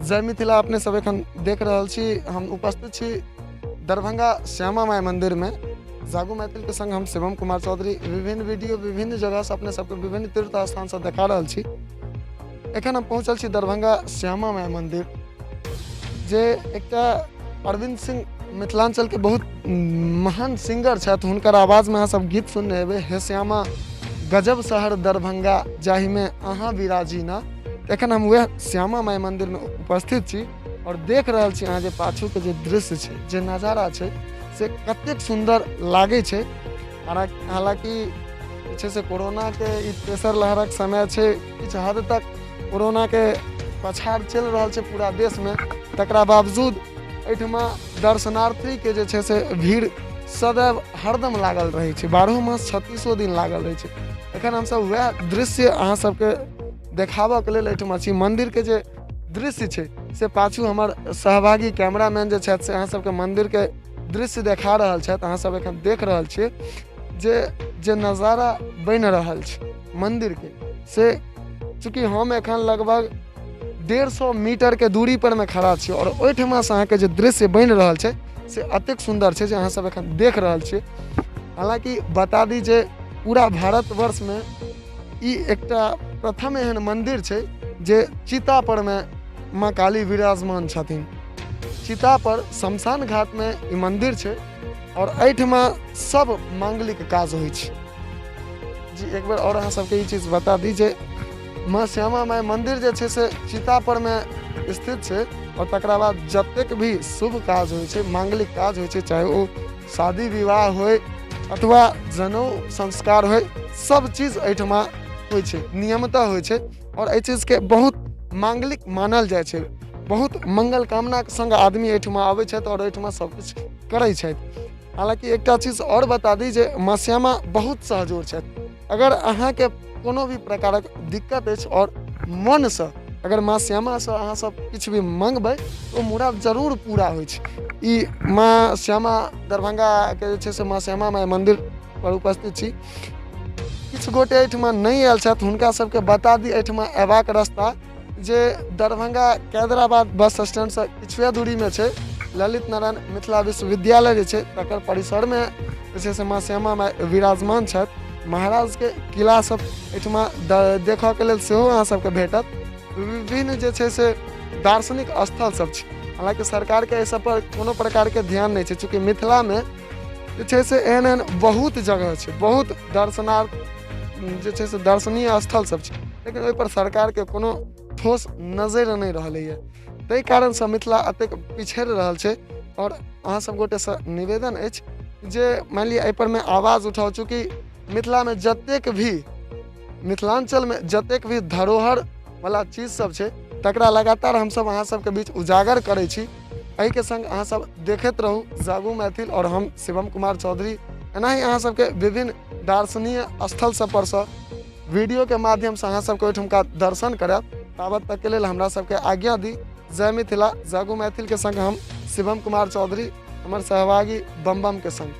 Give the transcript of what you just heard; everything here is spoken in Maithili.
जय मिथिला। अपने सब एखन देख रहल छी, हम उपस्थित छी दरभंगा श्यामा माई मंदिर में। जागू मैथिल के संग हम शिवम कुमार चौधरी विभिन्न वीडियो विभिन्न जगह से अपने सबके विभिन्न तीर्थ स्थान से देखा रहल छी। एखन हम पहुंचल छी दरभंगा श्यामा माई मंदिर, जे एकटा अरविंद सिंह मिथिलांचल के बहुत महान सिंगर छथि। हुनकर आवाज में अहाँ सब गीत सुनने हेबै, हे श्यामा गजब शहर दरभंगा जाहिमे अहाँ विराजीना। एखन हम वएह श्यामा माई मंदिर में उपस्थित छी और देख रहल छी अहाँ जे पाछू के जे दृश्य छै, जे नजारा छै, से कतेक सुन्दर लागै छै। हालाँकि जे छै से कोरोनाके ई तेसर लहरक समय छै, किछु हद तक कोरोनाके पछाड़ चलि रहल छै पूरा देशमे, तकरा बावजूद एहिठमा दर्शनार्थीके जे छै से भीड़ सदैव हरदम लागल रहै छै, बारहो मास छत्तीसो दिन लागल रहै छै। एखन हमसब वएह दृश्य अहाँ सबके देखाबऽके लेल एहिठमा छी। मन्दिरके जे दृश्य छै से पाछू हमर सहभागी कैमरामैन जे छथि से अहाँ सबके मन्दिरके दृश्य देखा रहल छथि। अहाँ सब एखन देख रहल छियै जे जे नजारा बनि रहल छै मन्दिरके, से चूँकि हम एखन लगभग 150 मीटरके दूरी पर मे खड़ा छी और ओहिठमासँ अहाँके जे दृश्य बनि रहल छै से एतेक सुन्दर छै जे अहाँ सब एखन देख रहल छियै। हालाँकि बता दी जे पूरा भारतवर्षमे ई एकटा प्रथम एहन मन्दिर छै जे चिता पर मे माँ काली विराजमान छथिन। चिता पर शमशान घाट मे ई मन्दिर छै और एहिठमा सब मांगलिक काज होइ छै। जी एक बेर और अहाँ सबके ई चीज बता दी जे माँ श्यामा माई मंदिर जे छै से चिता पर मे स्थित छै और तकरा बाद जतेक भी शुभ काज होइ छै, मांगलिक काज होइ छै, चाहे ओ शादी विवाह होइ अथवा जनउ संस्कार होइ, सब चीज एहिठमा होइ छै, नियमतः होइ छै और एहि चीजके बहुत मांगलिक मानल जाइ छै। बहुत मंगल कामनाके संग आदमी एहिठमा आबै छथि और एहिठमा सब किछु करै छथि। हालाँकि एकटा चीज आओर बता दी जे माँ श्यामा बहुत सहजोर छथि। अगर अहाँके कोनो भी प्रकारक दिक्कत अछि आओर मनसँ अगर माँ श्यामासँ अहाँ सब किछु भी मङ्गबै तऽ ओ मुराद जरूर पूरा होइ छै। ई माँ श्यामा दरभंगाके जे छै से माँ श्यामा माइ मन्दिर पर उपस्थित छी। किछु गोटे एहिठमा नहि आयल छथि, हुनका सबके बता दी एहिठमा अयबाक रास्ता जे दरभंगा कैदराबाद बस स्टैंडसँ किछुए दूरीमे छै। ललित नारायण मिथिला विश्वविद्यालय जे छै तकर परिसरमे जे छै से माँ श्यामा माइ विराजमान छथि। महाराजके किला सब एहिठमा देखऽके लेल सेहो अहाँ सबके भेटत। विभिन्न जे छै से दार्शनिक स्थल सब छै। हालाँकि सरकारके एहि सब पर कोनो प्रकारके ध्यान नहि छै, चूँकि मिथिलामे जे छै से एहन एहन बहुत जगह छै, बहुत दर्शनार्थ जे छै से दर्शनीय स्थल सब छै, लेकिन ओहिपर सरकारके कोनो ठोस नजरि नहि रहलैए, ताहि कारणसँ मिथिला एतेक पिछड़ि रहल छै। आओर अहाँ सब गोटेसँ निवेदन अछि जे मानि लिअ एहिपर मे आवाज उठाउ, चूँकि मिथिलामे जतेक भी मिथिलाञ्चलमे जतेक भी धरोहरवला चीज सब छै तकरा लगातार हमसब अहाँ सबके बीच उजागर करै छी। एहिके संग अहाँ सब देखैत रहू जागू मैथिल और हम शिवम कुमार चौधरी एनाही अहाँ सबके विभिन्न दार्शनीय स्थल सब पर सँ वीडियो के माध्यम से अहाँ सबके ओहिठुमका दर्शन करायब। ताबत तक के लेल हमरा सबके आज्ञा दी। जय मिथिला। जागू मैथिल के संग हम शिवम कुमार चौधरी, हमर सहभागी बम बम के संग।